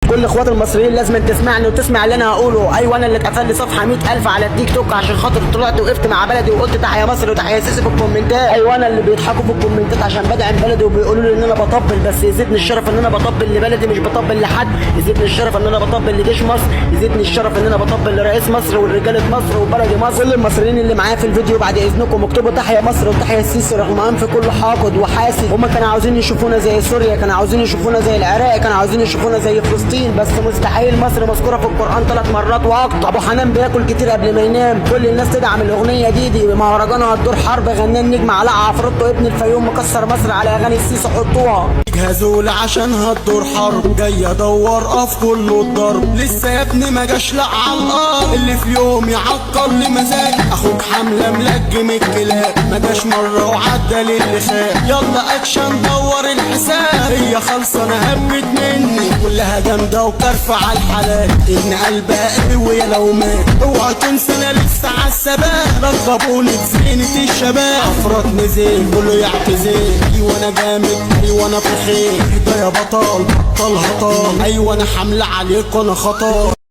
كل اخوات المصريين لازم تسمعني وتسمع اللي انا هقوله. ايوه انا اللي اتقفل لي صفحة 100,000 على التيك توك عشان خاطر طلعت وقفت مع بلدي وقلت تحيا مصر وتحيا سيسي في الكومنتات. ايوه انا اللي بيضحكوا في الكومنتات عشان بدعم بلدي وبيقولوا لي ان انا بطبل، بس يزيدني الشرف ان انا بطبل لبلدي مش بطبل لحد. يزيدني الشرف ان انا بطبل لجيش مصر، يزيدني الشرف ان انا بطبل لرئيس مصر ولرجاله مصر وبلدي مصر. كل المصريين اللي معايا في الفيديو بعد اذنكم اكتبوا تحيا مصر وتحيا السيسي رغم انف كل حاقد وحاسد. هما كانوا عاوزين يشوفونا زي سوريا، كانوا عاوزين يشوفونا زي العراق، كانوا عاوزين يشوفونا زي فلسطين، بس مستحيل. مصر مذكورة في القران 3 مرات واكتر. ابو حنان بياكل كتير قبل ما ينام. كل الناس تدعم الاغنية دي مهرجانها الدور حرب، غناه النجم علاء عفروتو ابن الفيوم مكسر مصر على اغاني السيسي، حطوها. جهزوا عشان هتدور حرب، جاي ادور اقف كله الضرب، لسه يا ابني ما جاش لا على الارض، اللي في يوم يعكر لي مزاج، اخوك حمله ملجم الكلاب، ما جاش مرة وعدى للي خاب، يلا اكشن دور الحساب، هي خالصة انا همت مني، كلها جامدة وكرفه على الحلال، ابن قلبها قوي يا لو مات، اوعى تنسى انا لسه عالثبات، رغبوني بزينة الشباب، افرط نزل كله يعتزل، ايوه انا جامد ايوه انا في خير، ده يا بطل بطل هطل، ايوه انا حمله عليك وانا خطر.